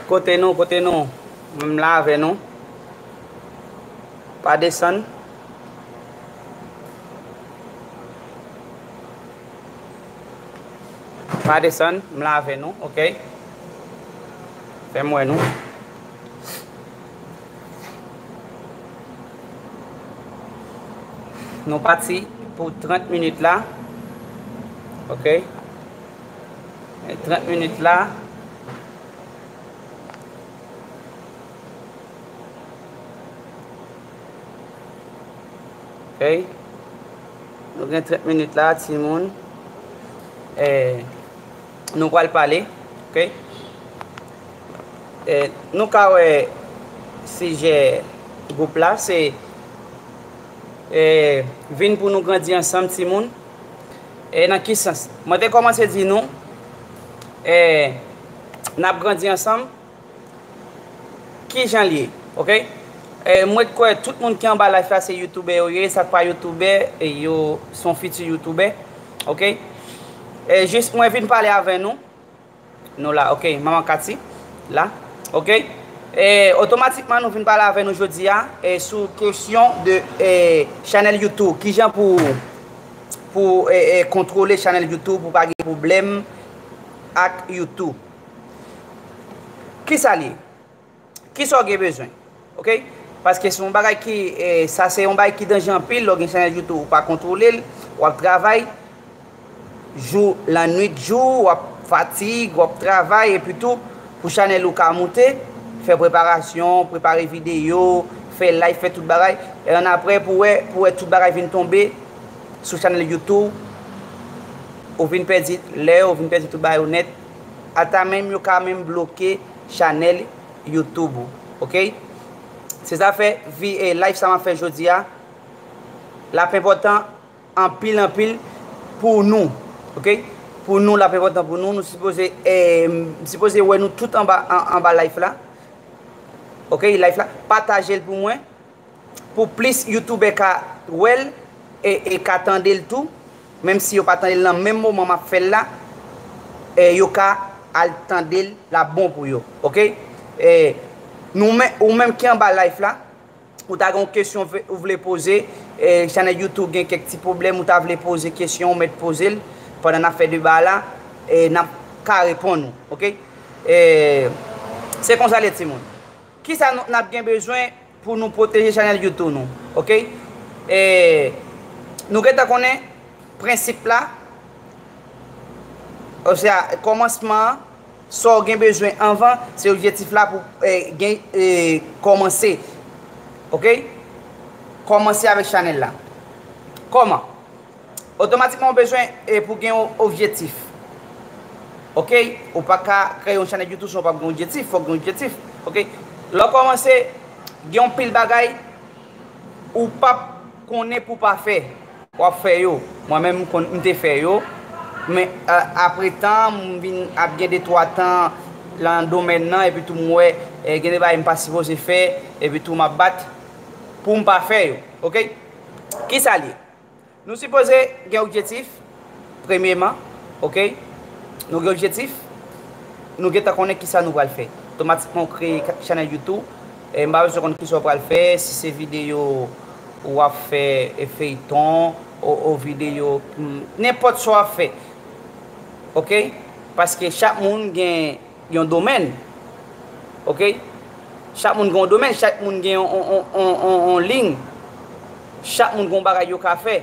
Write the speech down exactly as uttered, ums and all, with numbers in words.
Kote nou, kote nou? M la avè nou. Pa desann. Pa desann, m la avè nou, oke? Fè m wè nou. Nou pati pou trant minit la. Oke? E trant minit la. Oke? Nou gen trant minit la, timoun. E nou pral pale. Oke? E nou ka wè sijè gwoup la, se, e, vin pou nou grandi ansanm, timoun. E nan ki sans? Mwen te kòmanse di nou, e, n ap grandi ansanm. Ki jan l ye? Oke? E, mwen kwè tout moun ki anba live la se youtubè yo ye, sa k pa youtubè, e yo se yon fiti youtubè. Oke? E, jis mwen vin pale avè nou. Nou la, oke? Manman Kati, la. Oke? E, otomatikman, nou vin pale avè nou jodi a, e, sou kesyon de, e, chanèl YouTube. Kijan pou, pou, e, e, kontwole chanèl YouTube, pou pa gen pwoblèm ak YouTube. Kisa l ye? Kisa w gen bezwen? Oke? Paske se yon bagay ki, e, sa se yon bagay ki danje anpil, lè w gen chanèl YouTube, ou pa kontwole l, w ap travay jou, lannwit jou, w ap fatig, w ap travay, epi tou, pou chanèl ou ka moute, fè preparasyon, prepare videyo, fè live, fè tout bagay. E annapre, pou wè, pou wè tout bagay vin tonbe sou chanèl YouTube, ou vin pèdi lè, ou vin pèdi tout bagay ou nèt. Ata menm yo ka menm bloke chanèl YouTube ou. Oke? Se sa fè vi-, e, live sa m ap fè jodi a, l ap enpòtan anpil, anpil pou nou. Oke? Pou nou, l ap enpòtan pou nou. Nou sipoze, e, m sipoze wè nou tout anba, an, anba live la. Oke? Live la. Pataje l pou mwen. Pou plis youtubè ka wè l e, e ka tande l tou, menm si yo pa tande l nan menm moman m ap fè l la, e yo ka al tande l, l ap bon pou yo. Oke? E nou men, ou menm ki anba live la, ou ta gen yon kesyon ve-, ou vle poze, e chanèl YouTube gen kèk ti pwoblèm, ou ta vle poze kesyon, ou mèt poze l pandan n ap fè deba la, e n ap ka reponn ou. Oke? E se konsa l ye, timoun. Kisa nou, n ap gen bezwen pou nou pwoteje chanèl YouTube nou? Oke? E nou gentan konnen prensip la, osea, kòmansman an, sa w gen bezwen anvan, se objektif la pou, e, gen, e, kòmanse. Oke? Kòmanse avèk chanèl la. Kòman? Otomatikman, ou bezwen, e, pou gen yon objektif. Oke? Ou pa ka kreye yon chanèl YouTube san w pa gen objektif. Fòk gen objektif. Oke? Lè w kòmanse, gen yon pil bagay ou p ap konnen pou w pa fè. W ap fè yo. Mwen menm, m konn, m te fè yo. Men, a, apre tan, m vin ap gen de twa tan nan domèn nan, epi tou m wè, e, gen de bagay m pa sipoze fè, epi tou m ap bat pou m pa fè yo. Oke? Kisa l ye? Nou sipoze gen objektif, premyeman, oke? Nou gen objektif, nou gentan konnen kisa nou pral fè. Otomatikman, ou kreye ka-, chanèl YouTube, e m pa bezwen konn kisa w pral fè, si se videyo w ap fè, e feyton, o, o videyo, mm, nenpòt sa w ap fè. Oke? Paske chak moun gen yon domèn. Oke? Chak moun gen yon domèn, chak moun gen yon, yon, yon, yon, yon, yon liy. Chak moun gen yon bagay yo ka fè.